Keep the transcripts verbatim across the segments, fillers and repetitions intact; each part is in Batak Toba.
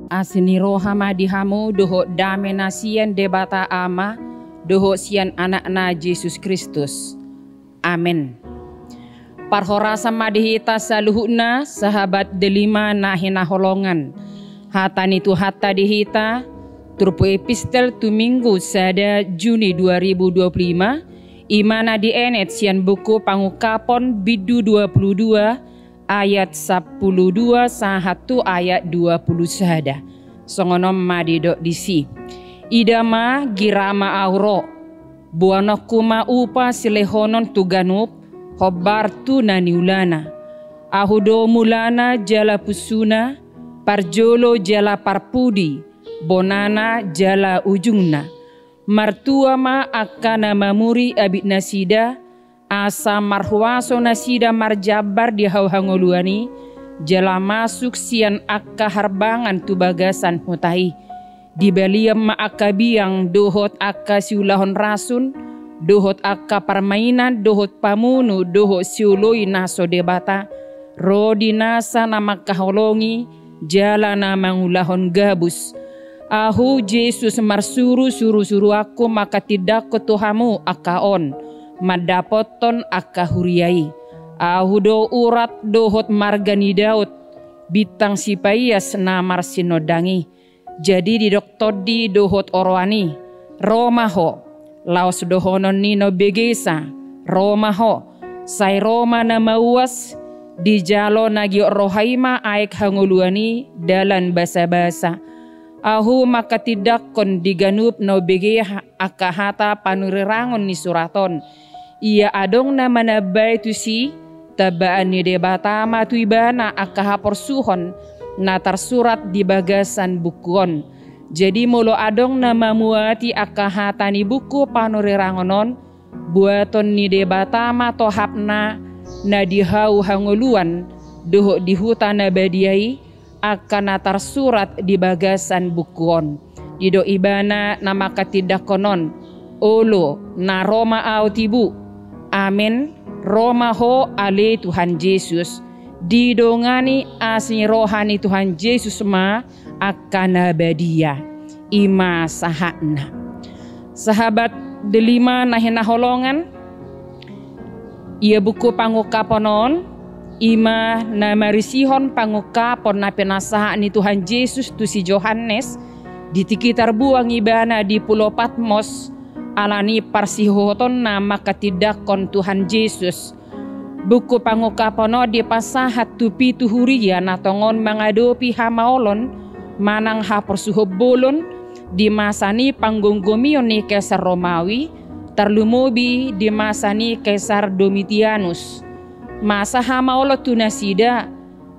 Asi ni roha ma di hamu dohot dame na sian Debata Ama dohot sian Anakna Jesus Kristus. Amen. Parhorasan ma di hita saluhutna, sahabat Delima na hinaholongan. Hata ni Tuhanta di hita, turpuk epistel tu Minggu sada Juni dua ribu dua puluh lima, i ma na dienet sian buku Pangungkapon bindu dua puluh dua ayat sampulu dua sahat tu ayat dua puluh sada. Songon on ma didok disi: Ida ma, gira ma Ahu ro. Boanonku ma upa silehonon tu ganup, hombar tu na niulana. Ahu do mulana jala punsuna, parjolo jala parpudi, bonana jala ujungna. Martua ma angka na mamuri abit nasida, asa marhuaso nasida marjambar di hau hangoluan i, jala masuk sian angka harbangan tu bagasan huta i. Dibalian ma angka biang dohot angka siulahon rasun, dohot angka parmainan, dohot pamunu, dohot sioloi na so debata, ro di nasa na mangkaholongi jala na mangulahon gabus. Ahu Jesus marsuru, suru-suruanku mangkatindangkon tu hamu angka on, mandapothon angka huria i. Ahu do urat dohot marga ni Daud, bintang sipaias na marsinondang i. Jadi didok tondi dohot oroan i: Ro ma ho. Laos dohonon ni na umbegesa: Ro ma ho. Sai ro ma na mauas. Dijalo na giot roha i ma aek hangoluan i dalan basa-basa. Ahu mangkatindangkon di ganup na umbege angka hata panurirang ni surat on. Ia adong na manambai tusi, tambaan ni Debata ma tu ibana angka haporsuhon na tarsurat di bagasan buku on. Jadi molo adong na mamuati angka hata ni buku panurirang on, buaton ni Debata ma tohapna na di hau hangoluan dohot di huta na badia i, angka na tarsurat di bagasan buku on. Didok ibana na mangkatindangkon on: Olo, na ro ma ahu tibu. Amen, ro ma ho ale Tuhan Jesus. Didongani asi ni roha ni Tuhan Jesus ma angka na badia. I ma sahatna. Sahabat Delima na hinaholongan, ia buku Pangungkapon on, i ma na marisihon pangungkapon na pinasahat ni Tuhan Jesus tu si Johannes, di tingki tarbuang ibana di pulo Patmos, ala ni parsihohotonna mangkatindangkon Tuhan Jesus. Buku Pangungkapon on dipasahat tu pitu huria na tongon mangadopi hamaolon manang haporsuhon bolon di masa ni panggomgomion ni Kaisar Romawi, tarlumobi di masa ni Kaisar Domitianus. Masa hamaolon tu nasida,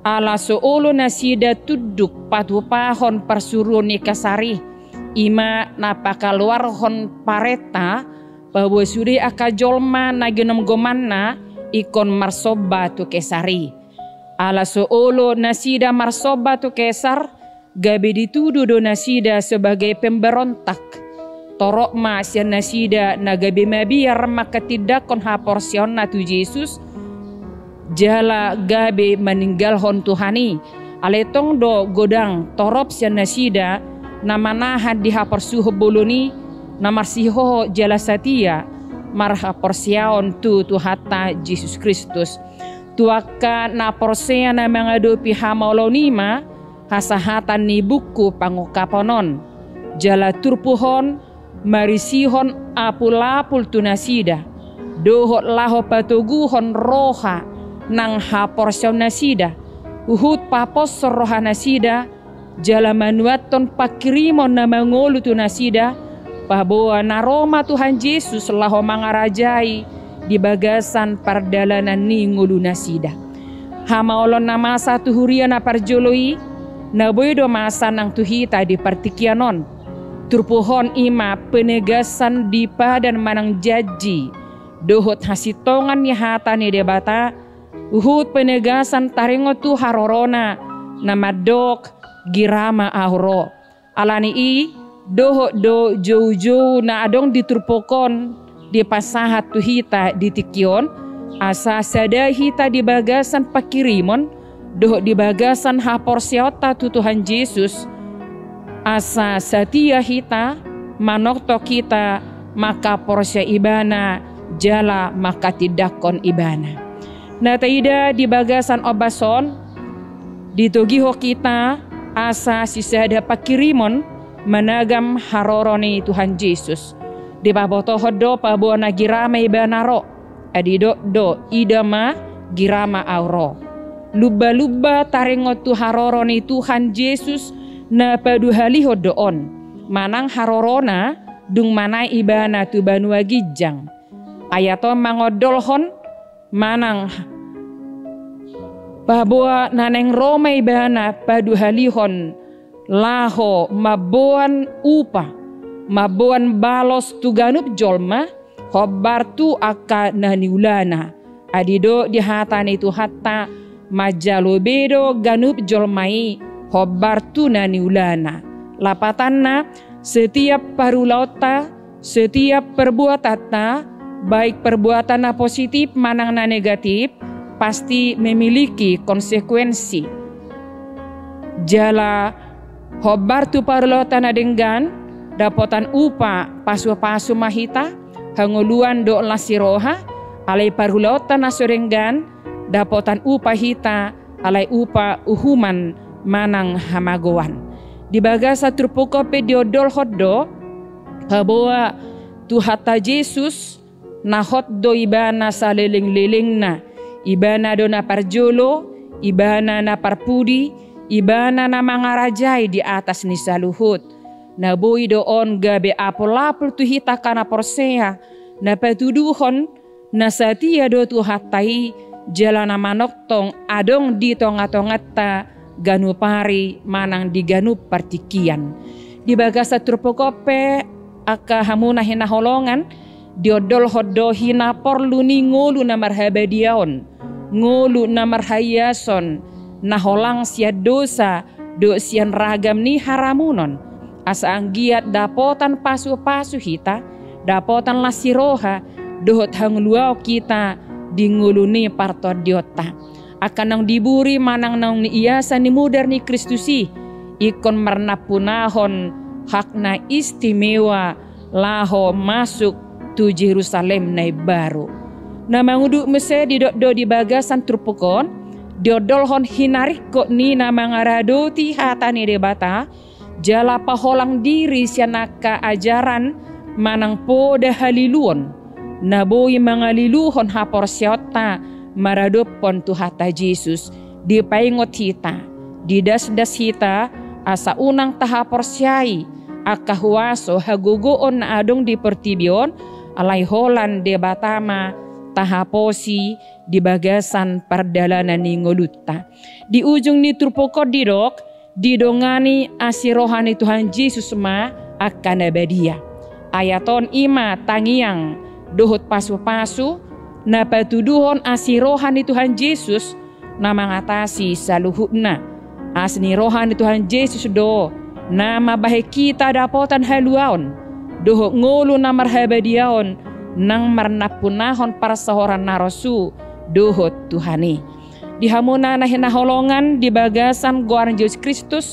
ala so olo nasida tunduk patupahon parsuruon ni Kaisar i, i ma na pakaluarhon parenta, paboa sude angka jolma na ginomgomanna ingkon marsomba tu Kaisar i. Ala so olo nasida marsomba tu Kaisar, gabe dituduh do nasida sebagai pemberontak. Torop ma sian nasida na gabe mabiar mangkatindangkon haporseaonna tu Jesus, jala gabe maninggalhon Tuhan i. Alai tong do godang torop sian nasida na manahan di haporsuhon bolon i, na marsihohot jala satia marhaporseaon tu Tuhanta Jesus Kristus. Tu angka na porsea na mangadopi hamaolon i ma hasahatan ni buku Pangungkapon on. Jala turpuk on marisihon apul-apul tu nasida, dohot laho patoguhon roha nang haporseaon nasida, huhut paposhon roha nasida, jala manuathon pangkirimon na mangolu tu nasida, paboa na ro ma Tuhan Jesus laho mangarajai di bagasan pardalanan ni ngolu nasida. Hamaolon na masa tu huria na parjolo i, na boi do masa nang tu hita di partingkian on. Turpuk on i ma penegasan di padan manang janji, dohot hasintongan ni hata ni Debata, huhut penegasan taringot tu harorona na mandok: Gira ma Ahu ro. Ala ni i, dohot do joujou na adong di turpuk on dipasahat tu hita di tingki on, asa sada hita di bagasan pangkirimon, dohot di bagasan haporseaonta tu Tuhan Jesus, Asa satia hita, manongtong hita, mangkaporseai Ibana, jala mangkatindangkon Ibana. Na taida di bagasan ombas on, ditogihon hita asa sisada pangkirimon managam haroro ni Tuhan Jesus. Dipabotohon do paboa na gira ma Ibana ro. Ai didok do, ida ma, gira ma Ahu ro. Lumba-lumba taringot tu haroro ni Tuhan Jesus na paduahalihon do on, manang harorona dung manaek Ibana tu banua ginjang. Ayat on mangondolhon manang paboa na naeng ro ma Ibana paduahalihon laho mamboan upa, mamboan balos tu ganup jolma, hombar tu angka na niulana. Ai didok di hata ni Tuhanta, manjalo be do ganup jolma i hombar tu na niulana. Lapatanna, setiap parulaonta, setiap perbuatanta, baik perbuatan na positif manang na negatif, pasti memiliki konsekuensi. Jala hombar tu parulaonta na denggan, dapotan upa pasu-pasu ma hita, hangoluan dohot las ni roha, alai parulaonta na so denggan, dapotan upa hita, alai upa uhuman manang hamagoan. Di bagasan turpuk on pe diondolhon do, paboa Tuhanta Jesus, na hot do Ibana saleleng-lelengna. Ibana do na parjolo, Ibana na parpudi, Ibana na mangarajai di atas ni saluhut. Na boi do on gabe apul-apul tu hita angka na porsea, na patuduhon na satia do Tuhanta i, jala na manongtong adong di tonga-tonganta ganup ari manang di ganup partingkian. Di bagasan turpuk on pe, angka hamu na hinaholongan, diondolhon do hinaporlu ni ngolu na marhabadiaon, ngolu na marhaiason, na holang sian dosa dohot sian ragam ni haramunon, asa anggiat dapotan pasu-pasu hita, dapotan las ni roha, dohot hangoluaon hita di ngolu ni partondionta. Angka naung diburi manang naung niiasan ni mudar ni Kristus i, ingkon marnampunahon hak na istimewa laho masuk tu Jerusalem na imbaru. Na mangudut muse didok do di bagasan turpuk on, diondolhon hinaringkot ni na mangaradoti hata ni Debata, jala paholang diri sian angka ajaran manang poda haliluon, na boi mangaliluhon haporseaonta maradophon Tuhanta Jesus. Dipaingot hita, didasdas hita, asa unang tahaporseai angka huaso hagogoon na adong di portibi on, alai holan Debata ma tahaposi di bagasan pardalanan ni ngolunta. Di ujung ni turpuk on didok, didongani asi roha ni Tuhan Jesus ma angka na badia. Ayat on i ma tangiang dohot pasu-pasu na patuduhon asi roha ni Tuhan Jesus na mangatasi saluhutna. Asi ni roha ni Tuhan Jesus do na mambahen hita dapotan haluaon dohot ngolu na marhabadiaon nang marnampunahon parsaoran na rosu dohot Tuhan i. Di hamuna na hinaholongan di bagasan goar ni Jesus Kristus,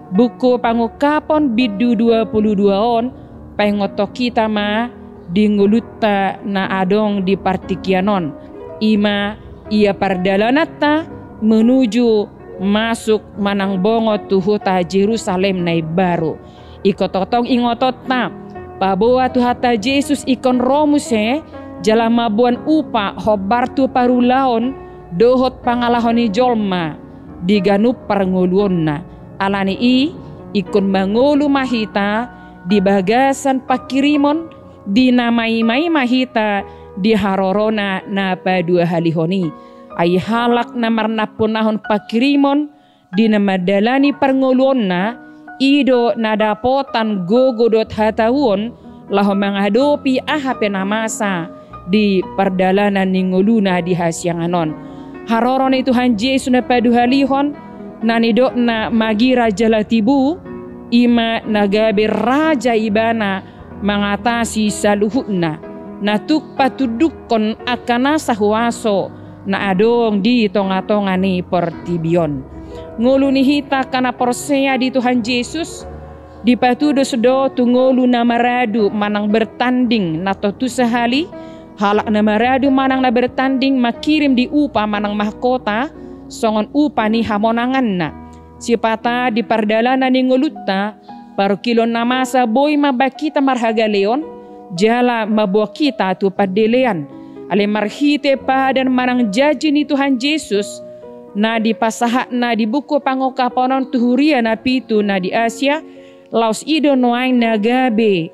buku Pangungkapon bindu dua puluh dua on paingothon hita ma di ngolunta na adong di partingkian on, i ma ia pardalananta menuju masuk manang bongot tu huta Jerusalem na imbaru. Ingkon tongtong ingotonta, paboa Tuhanta Jesus ingkon ro muse jala mamboan upa hombar tu parulaon dohot pangalaho ni jolma di ganup parngoluonna. Alani i, ingkon mangolu ma hita di bagasan pangkirimon, di na maimai ma hita di harorona na paduahalihon i. Ai halak na marnampunahon pangkirimon di na mandalani parngoluonna, i do na dapotan gogo dohot hatauon laho mangadopi aha pe na masa di pardalanan ni ngoluna di hasiangan on. Haroro ni Tuhan Jesus na paduahalihon, na nidokna magira jala tibu, i ma na gabe raja ibana mangatasi saluhutna, na tuk patundukkon angka nasa huaso na adong di tonga-tonga ni portibi on. Ngolu ni hita angka na porsea di Tuhan Jesus, Dipatudos do tu ngolu na maradu manang bertanding na tontu sahali, halak na maradu manang na bertanding mangkirim di upa manang mahkota songon upa ni hamonanganna. Sipata di pardalanan ni ngolunta, parungkilon na masa boi mambahen hita marhagaleon, jala mamboan hita tu pandelean. Alai marhite padan manang janji ni Tuhan Jesus, na dipasahatna di buku pangungkapon on tu huria na pitu na di Asia, laos i do nuaeng na gabe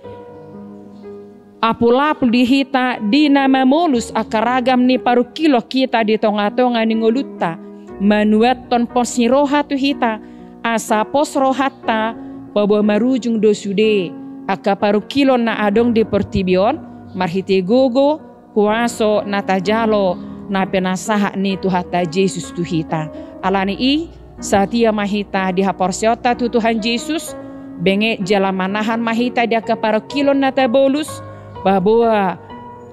apulapul di hita di na mamolus angka ragam ni parungkilon hita di tongatonga ni ngolunta, manuathon pos ni roha tu hita, asa pos rohanta paboa marujung do sude angka parungkilon na adong di portibi on, marhite gogo, huaso na tajalo na pinasahat ni Tuhanta Jesus tu hita. Alani i, satia ma hita di haporseaonta tu Tuhan Jesus, benget jala manahan ma hita di angka parungkilon na tabolus, paboa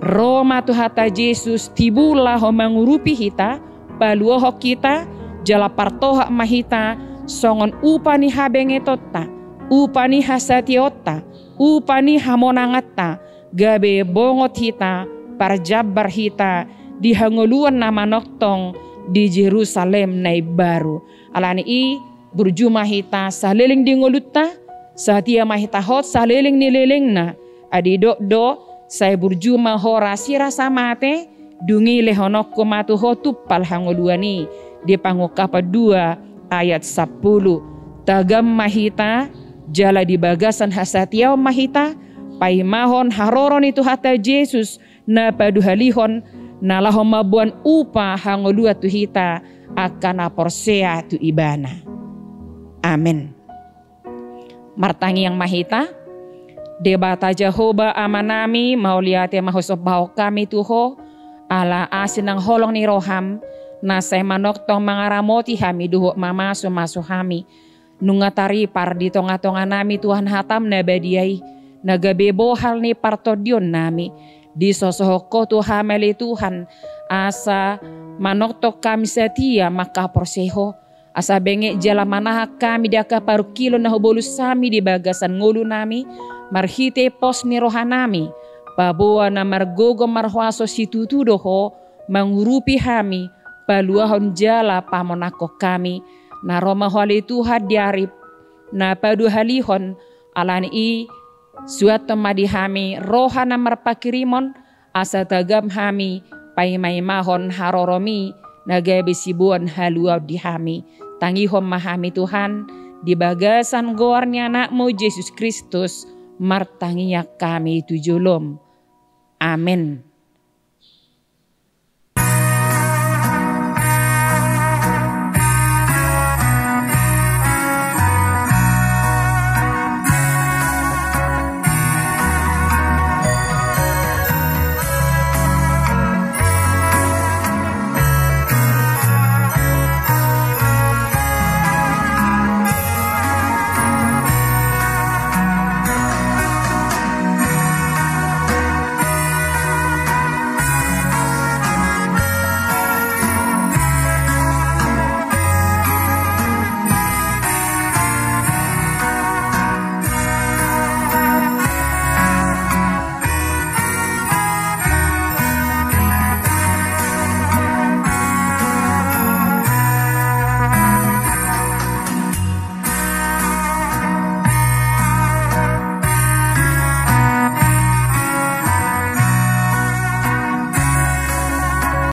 ro ma Tuhanta Jesus tibu laho mangurupi hita, paluahon hita, jala partohap ma hita songon upa ni habengetonta, upa ni hasatiaonta, upa ni hamonanganta, gabe bongot hita, parjambar hita di hangoluan na manongtong di Jerusalem na imbaru. Alani i, burju ma hita saleleng di ngolunta, satia ma hita hot saleleng ni lelengna. Ai didok do, sai burju ma ho rasirasa mate, dung i lehononku ma tu ho tumpal hangoluan i, di Pangungkapon dua ayat sampulu. Tagam ma hita, jala di bagasan hasatiaon ma hita paimahon haroro ni Tuhanta Jesus na paduahalihon, na laho mamboan upa hangoluan tu hita angka na porsea tu Ibana. Amen. Martangiang ma hita. Debata Jahowa Amanami, mauliate ma husombahon hami tu Ho, ala asi nang holong ni roham, na sai manongtong mangaramoti hami dohot mamasumasu hami. Nunga taripar di tongatonganami Tuhan hatam na badia i, na gabe bohal ni partondionnami. Disosohon Ho tu hami ale Tuhan, asa manongtong hami satia mangkaporseai Ho, asa benget jala manahan hami di angka parungkilon na hubolus hami di bagasan ngolunami, marhite pos ni rohanami, paboa na margogo marhuaso situtu do Ho, mangurupi hami, paluahon jala pamonangkon hami. Na ro ma Ho ale Tuhan di ari na paduahalihon, alani i suanhon ma di hami roha na marpanghirimon, asa tagam hami paimaimahon haroromi na gabe siboan haluaon di hami. Tangihon ma hami Tuhan, di bagasan goar ni Anakmu Jesus Kristus, martangiang hami tu jolom. Amen.